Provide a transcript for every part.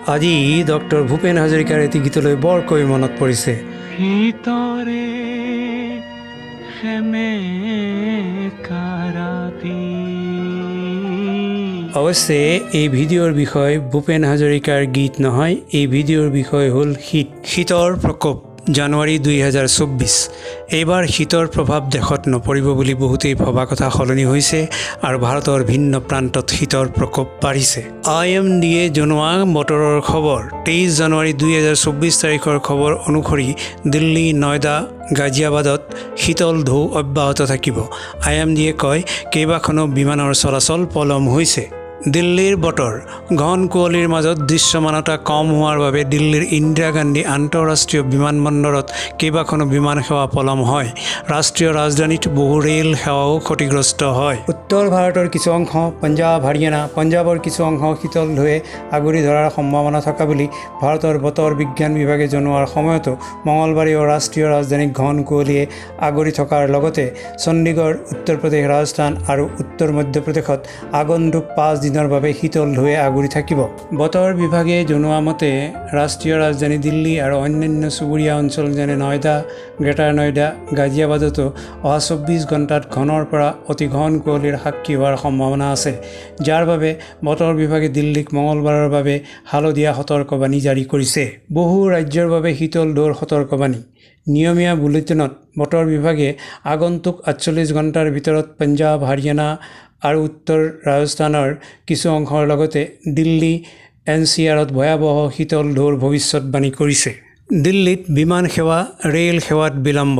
আজি ডক্টৰ ভূপেন হাজৰিকাৰ এটি গীতলৈ বৰকৈ মনত পৰিছে। শীতৰে সেমেকা ৰাতি। অৱশ্যে এই ভিডিঅ'ৰ বিষয় ভূপেন হাজৰিকাৰ গীত নহয়। এই ভিডিঅ'ৰ বিষয় হ'ল শীত, শীতৰ প্ৰকোপ। জানুৱাৰী 2024। এইবাৰ শীতৰ প্ৰভাৱ দেশত নপৰিব বুলি বহুতেই ভবা কথা সলনি হৈছে আৰু ভাৰতৰ ভিন্ন প্ৰান্তত শীতৰ প্ৰকোপ বাঢ়িছে। আইএমডিয়ে জনোৱা বতৰৰ খবৰ, 23 জানুৱাৰী 2024 তাৰিখৰ খবৰ অনুসৰি দিল্লী, নয়ডা, গাজিয়াবাদত শীতল ঢৌ অব্যাহত থাকিব। আইএমডিয়ে কয়, কেইবাখনো বিমানৰ চলাচল পলম হৈছে। দিল্লীৰ বতৰ। ঘন কুঁৱলীৰ মাজত দৃশ্যমানতা কম হোৱাৰ বাবে দিল্লীৰ ইন্দিৰা গান্ধী আন্তঃৰাষ্ট্ৰীয় বিমানবন্দৰত কেইবাখনো বিমান সেৱা পলম হয়। ৰাষ্ট্ৰীয় ৰাজধানীত বহু ৰেল সেৱাও ক্ষতিগ্ৰস্ত হয়। উত্তৰ ভাৰতৰ কিছু অংশ, পঞ্জাৱ, হাৰিয়ানা, পঞ্জাৱৰ কিছু অংশ শীতল ঢৌৱে আগুৰি ধৰাৰ সম্ভাৱনা থকা বুলি ভাৰতৰ বতৰ বিজ্ঞান বিভাগে জনোৱাৰ সময়তো মঙলবাৰেও ৰাষ্ট্ৰীয় ৰাজধানীক ঘন কুঁৱলীয়ে আগুৰি থকাৰ লগতে চণ্ডীগড়, উত্তৰ প্ৰদেশ, ৰাজস্থান আৰু উত্তৰ মধ্যপ্ৰদেশত আগন্তুক 5 দিনৰ বাবে শীতল ঢৌৱে আগুৰি থাকিব। বতৰ বিভাগে জনোৱা মতে ৰাষ্ট্ৰীয় ৰাজধানী দিল্লী আৰু অন্যান্য চুবুৰীয়া অঞ্চল যেনে নয়ডা, গ্ৰেটাৰ নয়ডা, গাজিয়াবাদতো অহা 24 ঘণ্টাত ঘনৰ পৰা অতি ঘন কুঁৱলীৰ সাক্ষী হোৱাৰ সম্ভাৱনা আছে, যাৰ বাবে বতৰ বিভাগে দিল্লীক মঙলবাৰৰ বাবে হালধীয়া সতৰ্কবাণী জাৰি কৰিছে। বহু ৰাজ্যৰ বাবে শীতল ঢৌৰ সতৰ্কবাণী। নিয়মীয়া বুলেটিনত বতৰ বিভাগে আগন্তুক 48 ঘণ্টাৰ ভিতৰত পঞ্জাৱ, হাৰিয়ানা আৰু উত্তৰ ৰাজস্থানৰ কিছু অংশৰ লগতে দিল্লী এনচিআৰত ভয়াৱহ শীতল ঢৌৰ ভৱিষ্যতবাণী কৰিছে। দিল্লীত বিমান সেৱা, ৰেল সেৱাত বিলম্ব।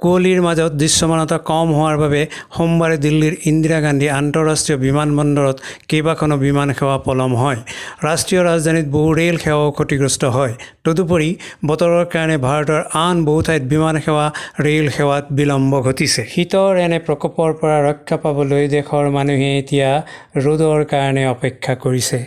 কুঁৱলীৰ মাজত দৃশ্যমানতা কম হোৱাৰ বাবে সোমবাৰে দিল্লীৰ ইন্দিৰা গান্ধী আন্তঃৰাষ্ট্ৰীয় বিমানবন্দৰত কেইবাখনো বিমান সেৱা পলম হয়। ৰাষ্ট্ৰীয় ৰাজধানীত বহু ৰেল সেৱাও ক্ষতিগ্ৰস্ত হয়। তদুপৰি বতৰৰ কাৰণে ভাৰতৰ আন বহু ঠাইত বিমান সেৱা, ৰেল সেৱাত বিলম্ব ঘটিছে। শীতৰ এনে প্ৰকোপৰ পৰা ৰক্ষা পাবলৈ দেশৰ মানুহে এতিয়া ৰ'দৰ কাৰণে অপেক্ষা কৰিছে।